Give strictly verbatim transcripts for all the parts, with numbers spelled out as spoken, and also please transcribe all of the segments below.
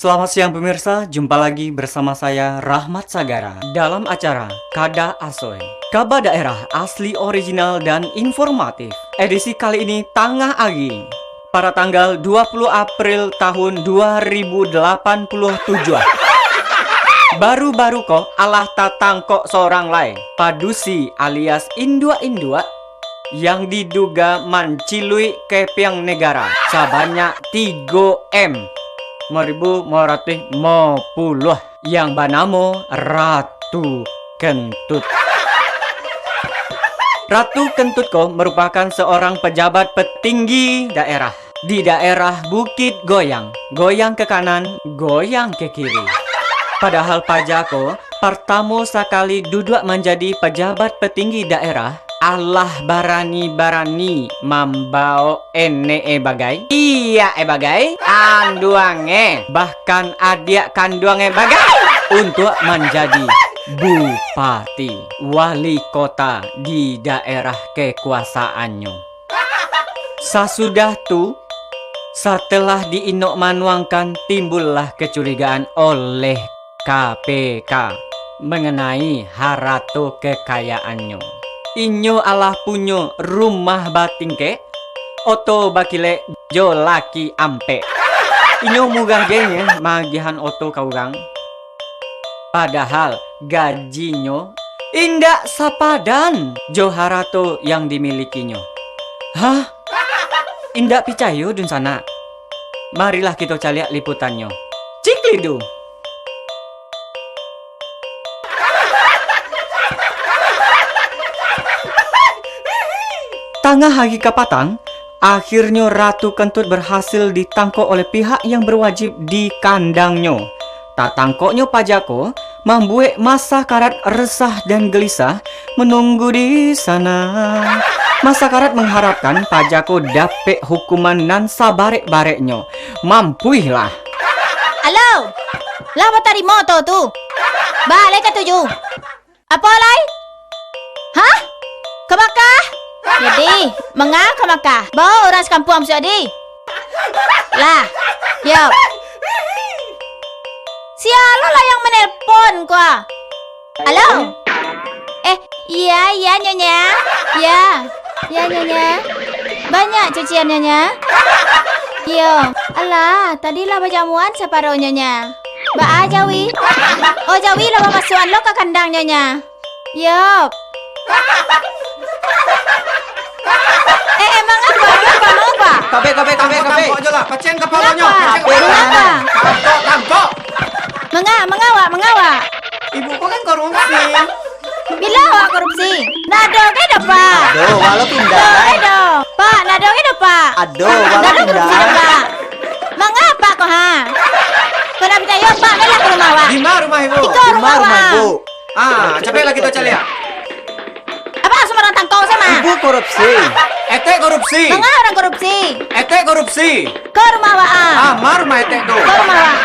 Selamat siang pemirsa, jumpa lagi bersama saya Rahmat Sagara dalam acara Kada Asoy. Kaba daerah asli original dan informatif. Edisi kali ini tangah ari, pada tanggal dua puluh April tahun dua ribu delapan puluh tujuh. Baru-baru ko alah tatangkok sorang lai, padusi alias induak-induak yang diduga manciluik kepiang negara sabanyak tigo M, moribu, moratuih, mopuluah, yang banamo Ratu Kentut. Ratu Kentut ko merupakan seorang pejabat petinggi daerah di daerah Bukit Goyang, goyang ke kanan, goyang ke kiri. Padahal paja ko partamo sakali duduak manjadi pejabat petinggi daerah, alah barani-barani mambao enek e bagai, iyak e bagai, anduang e, bahkan adiak kanduang e bagai untuak manjadi bupati, wali kota di daerah kekuasaannyo. Sasudah tu, satelah diinok manuangkan, timbullah kecurigaan oleh K P K mengenai harato kekayaannyo. Inyo alah punyo rumah batingkek, oto bakilek, jo laki ampek. Inyo murah genge maagiahan oto ka urang. Padahal gajinyo indak sapadan jo harato yang dimilikinyo. Hah? Indak picayo dunsanak? Marilah kito caliak liputannyo. Ciklidu! Tangah hari kapatang, akhirnyo Ratu Kentut berhasil ditangkok oleh pihak yang berwajib di kandangnyo. Tatangkoknyo paja ko mambuek masakarat resah dan gelisah menunggu di sana. Masakarat mengharapkan paja ko dapek hukuman nan sabarek-bareknyo. Mampuihlah! Alo! Lah batarimo oto tu? Ba lai katuju. Apo lai? Hah? Ka Makah? Jadi, manga ka Makah? Bao urang sakampuang masuak di? Lah, yo. Sia lo lah yang manelpon ko ah. Alo? Eh, iya, iya, Nyonya. Iya, iya, Nyonya. Banyak cucian, Nyonya. Iyo. Alah, tadi lah bajamuan saparo, Nyonya. Baa jawi? Oh, jawi lah bamasuakan lo ka kandang, Nyonya. Yop. Eh, eh, manga ko, manga ko, manga ko? Kabek, kabek, kabek, kabek. Tangkok je lah, pacen kapalonyo. Manga ko? Pacen kapalonyo. Manga ko? Tangkok, tangkok. Manga, manga awak, manga awak? Ibu ko kan korupsi. Bilo awak korupsi? Ndak ado gai doh, Pak. Ndak ado, walau pindah. Ndak ado gai doh. Pak, ndak ado gai doh, Pak. Ado, walau pindah. Ndak ado korupsi doh, Pak. Manga Pak ko, ha? Ko ndak picayo, Pak, mailah ka rumah awak. Di ma rumah ibu? Iko rumah awak. Di ma rumah ibu? Ah, capeklah kito caliak. Apak sumbarang tangkok sajo mah. Ibu korupsi. Etek korupsi. Manga urang korupsi? Etek korupsi. Ko rumah awak ah. Ah, ma rumah etek tu? Ko rumah awak?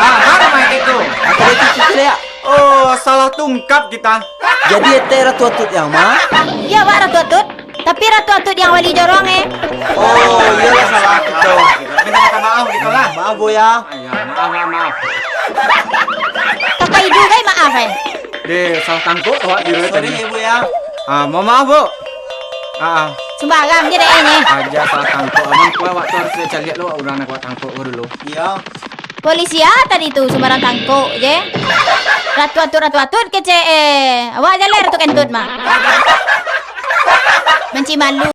Ah, ma rumah etek tu? Atau itu cicil ya? Oh, salah tungkap kita. Jadi etek Ratu Atut yang ma? Iyo, awak Ratu Atut. Tapi Ratu Atut yang wali jorong eh. Oh, iyolah salah kito. Minta maaf kito lah. Maaf, Bu, ya. Ayo, maaf, maaf, maaf. Tapaida gai maaf eh. Deh, salah tangkok awak kiro tadi. Sorry, Ibu, ya. Ah, mohon maaf, Bu. Ah, ah. Sumbarang je dek eh, nyeh. Aja salah tangkok. Abang kuat waktu harus caliak lo urang nak kuat tangkok ko dulu. Iya. Polisi ah tadi tu sumbarang tangkok je. Ratu Atut, Ratu Atut kecek eh. Awak jaleh Ratu Kentut mah. Manci malu.